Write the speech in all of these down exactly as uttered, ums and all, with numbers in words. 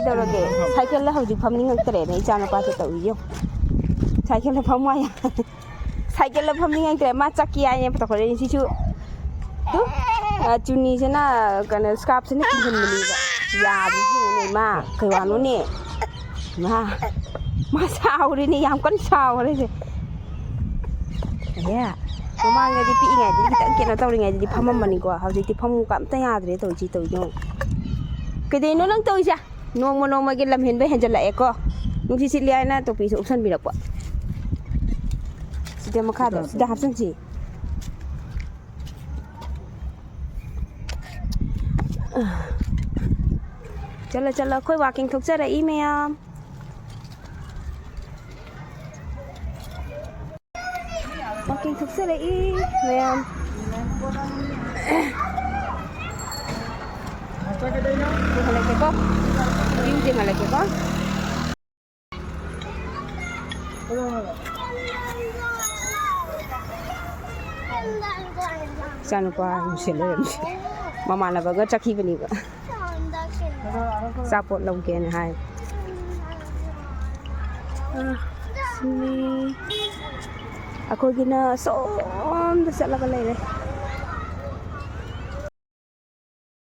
ꯇꯧꯔꯒꯦ? ꯁꯥꯏꯀꯜꯗ ꯍꯧꯖꯤꯛ ꯐꯝꯅꯤꯡꯉꯛꯇ꯭ꯔꯦꯅꯦ, ꯏꯆꯥ ꯅꯨꯄꯥꯁꯦ ꯇꯧꯔꯤꯁꯦ ꯌꯦꯡꯉꯨ꯫ ꯁꯥꯏꯀꯜꯗ ꯐꯝ ꯋꯥꯏ꯫ ꯁꯥꯏꯀꯜꯗ ꯐꯝꯅꯤꯡꯉꯛꯇ꯭ꯔꯦ, ꯃꯥ ꯆꯠꯀꯦ ꯍꯥꯏꯅꯦ ꯄꯨꯊꯣꯛꯈ꯭ꯔꯦ꯫ ꯁꯤꯁꯨ ꯇꯨ, ꯑ, ꯆꯨꯅꯤꯁꯤꯅ, ꯀꯩꯅꯣ, ꯁ꯭ꯀꯥꯔꯞꯁꯤꯅ ꯀꯤꯟꯁꯤꯟꯕꯅꯦꯕ꯫ ꯌꯥꯗ꯭ꯔꯤꯁꯤ ꯌꯦꯡꯉꯨꯅꯦ, ꯏꯃꯥ, ꯀꯩ ꯋꯥꯅꯣꯅꯦ? ꯃꯥ, ꯃꯥ ꯁꯥꯎꯔꯦꯅꯦ, ꯌꯥꯝ ꯀꯟꯅ ꯁꯥꯎꯔꯦꯁꯦ꯫ ꯑꯦ, ꯃꯃꯥꯡꯗꯗꯤ ꯄꯤꯛꯏꯉꯩꯗꯗꯤ ꯈꯤꯇꯪ ꯀꯩꯅꯣ ꯇꯧꯔꯤꯉꯩꯗꯗꯤ ꯐꯝꯃꯝꯕꯅꯤꯀꯣ, ꯍꯧꯖꯤꯛꯇꯤ ꯐꯝꯃꯨꯀ ꯑꯝꯇ ꯌꯥꯗ꯭ꯔꯦ꯫ ꯇꯧꯔꯤꯁꯤ ꯇꯧꯔꯤꯗꯣ ꯌꯦꯡꯉꯨ꯫ ꯀꯩꯗꯩꯅꯣ ꯅꯪ ꯇꯧꯔꯤꯁꯦ? ꯅꯣꯡꯃ ꯅꯣꯡꯃꯒꯤ ꯂꯝ ꯍꯦꯟꯕ ꯍꯦꯟꯖꯜꯂꯛꯑꯦꯀꯣ꯫ ꯅꯨꯡꯁꯤꯠ ꯁꯤꯠꯂꯤ ꯍꯥꯏꯅ ꯇꯨꯄꯤꯁꯨ ꯎꯞꯁꯟꯕꯤꯔꯛꯄ꯫ ꯁꯤꯗ ꯃꯈꯥꯗ, ꯁꯤꯗ ꯍꯥꯞꯆꯟꯁꯤ꯫ ꯆꯠꯂꯣ, ꯆꯠꯂꯣ, ꯑꯩꯈꯣꯏ walking ꯊꯣꯛꯆꯔꯛꯏ ꯃꯌꯥꯝ꯫ Walking ꯊꯣꯛꯆꯔꯛꯏ ꯃꯌꯥꯝ꯫ ꯌꯦꯡꯍꯜꯂꯛꯀꯦꯀꯣ꯫ View ꯌꯦꯡꯍꯜꯂꯛꯀꯦꯀꯣ꯫ ꯏꯆꯥꯅꯨꯄꯥ ꯅꯨꯡꯁꯤ ꯂꯩꯔꯝꯃꯦ꯫ ꯃꯃꯥꯟꯅꯕꯒ ꯆꯠꯈꯤꯕꯅꯦꯕ꯫ ꯑꯆꯥꯄꯣꯠ ꯂꯧꯒꯦꯅ ꯍꯥꯏ꯫ ꯑ, ꯁꯤꯅꯤ꯫ ꯑꯩꯈꯣꯏꯒꯤꯅ ꯁꯣꯝꯗ ꯆꯠꯂꯒ ꯂꯩꯔꯦ꯫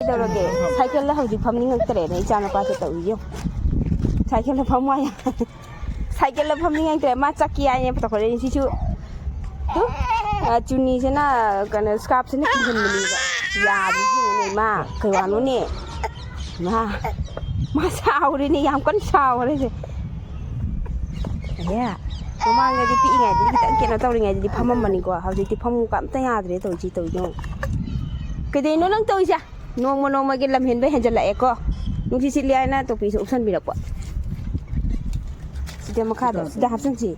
ꯀꯩꯗꯧꯔꯒꯦ? ꯁꯥꯏꯀꯜꯗ ꯍꯧꯖꯤꯛ ꯐꯝꯅꯤꯡꯉꯛꯇ꯭ꯔꯦꯅꯦ, ꯏꯆꯥ ꯅꯨꯄꯥꯁꯦ ꯇꯧꯔꯤꯁꯦ ꯌꯦꯡꯉꯨ꯫ ꯁꯥꯏꯀꯜꯗ ꯐꯝ ꯋꯥꯏ꯫ ꯁꯥꯏꯀꯜꯗ ꯐꯝꯅꯤꯡꯉꯛꯇ꯭ꯔꯦ, ꯃꯥ ꯆꯠꯀꯦ ꯍꯥꯏꯅꯦ ꯄꯨꯊꯣꯛꯈ꯭ꯔꯦ꯫ ꯁꯤꯁꯨ ꯇꯨ, ꯑ, ꯆꯨꯅꯤꯁꯤꯅ, ꯀꯩꯅꯣ, ꯁ꯭ꯀꯥꯔꯞꯁꯤꯅ ꯀꯤꯟꯁꯤꯟꯕꯅꯦꯕ꯫ ꯌꯥꯗ꯭ꯔꯤꯁꯤ ꯌꯦꯡꯉꯨꯅꯦ, ꯏꯃꯥ, ꯀꯩ ꯋꯥꯅꯣꯅꯦ? ꯃꯥ, ꯃꯥ ꯁꯥꯎꯔꯦꯅꯦ, ꯌꯥꯝ ꯀꯟꯅ ꯁꯥꯎꯔꯦꯁꯦ꯫ ꯑꯦ, ꯃꯃꯥꯡꯗꯗꯤ ꯄꯤꯛꯏꯉꯩꯗꯗꯤ ꯈꯤꯇꯪ ꯀꯩꯅꯣ ꯇꯧꯔꯤꯉꯩꯗꯗꯤ ꯐꯝꯃꯝꯕꯅꯤꯀꯣ, ꯍꯧꯖꯤꯛꯇꯤ ꯐꯝꯃꯨꯀ ꯑꯝꯇ ꯌꯥꯗ꯭ꯔꯦ꯫ ꯇꯧꯔꯤꯁꯤ ꯇꯧꯔꯤꯗꯣ ꯌꯦꯡꯉꯨ꯫ ꯀꯩꯗꯩꯅꯣ ꯅꯪ ꯇꯧꯔꯤꯁꯦ? ꯅꯣꯡꯃ ꯅꯣꯡꯃꯒꯤ ꯂꯝ ꯍꯦꯟꯕ ꯍꯦꯟꯖꯜꯂꯛꯑꯦꯀꯣ꯫ ꯅꯨꯡꯁꯤꯠ ꯁꯤꯠꯂꯤ ꯍꯥꯏꯅ ꯇꯨꯄꯤꯁꯨ ꯎꯞꯁꯟꯕꯤꯔꯛꯄ꯫ ꯁꯤꯗ ꯃꯈꯥꯗ, ꯁꯤꯗ ꯍꯥꯞꯆꯟꯁꯤ꯫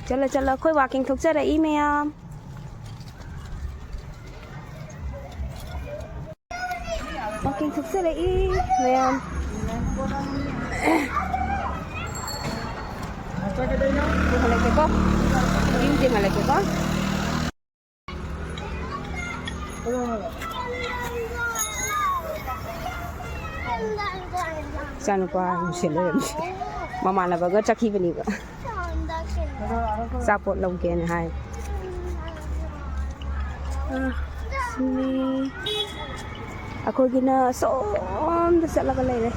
ꯆꯠꯂꯣ, ꯆꯠꯂꯣ, ꯑꯩꯈꯣꯏ walking ꯊꯣꯛꯆꯔꯛꯏ ꯃꯌꯥꯝ꯫ Walking ꯊꯣꯛꯆꯔꯛꯏ ꯃꯌꯥꯝ꯫ ꯌꯦꯡꯍꯜꯂꯛꯀꯦꯀꯣ꯫ View ꯌꯦꯡꯍꯜꯂꯛꯀꯦꯀꯣ꯫ ꯏꯆꯥꯅꯨꯄꯥ ꯅꯨꯡꯁꯤ ꯂꯩꯔꯝꯃꯤ꯫ ꯃꯃꯥꯟꯅꯕꯒ ꯆꯠꯈꯤꯕꯅꯦꯕ꯫ ꯑꯆꯥꯄꯣꯠ ꯂꯧꯒꯦꯅ ꯍꯥꯏ꯫ ꯑ, ꯁꯤꯅꯤ꯫ ꯑꯩꯈꯣꯏꯒꯤꯅ ꯁꯣꯝꯗ ꯆꯠꯂꯒ ꯂꯩꯔꯦ꯫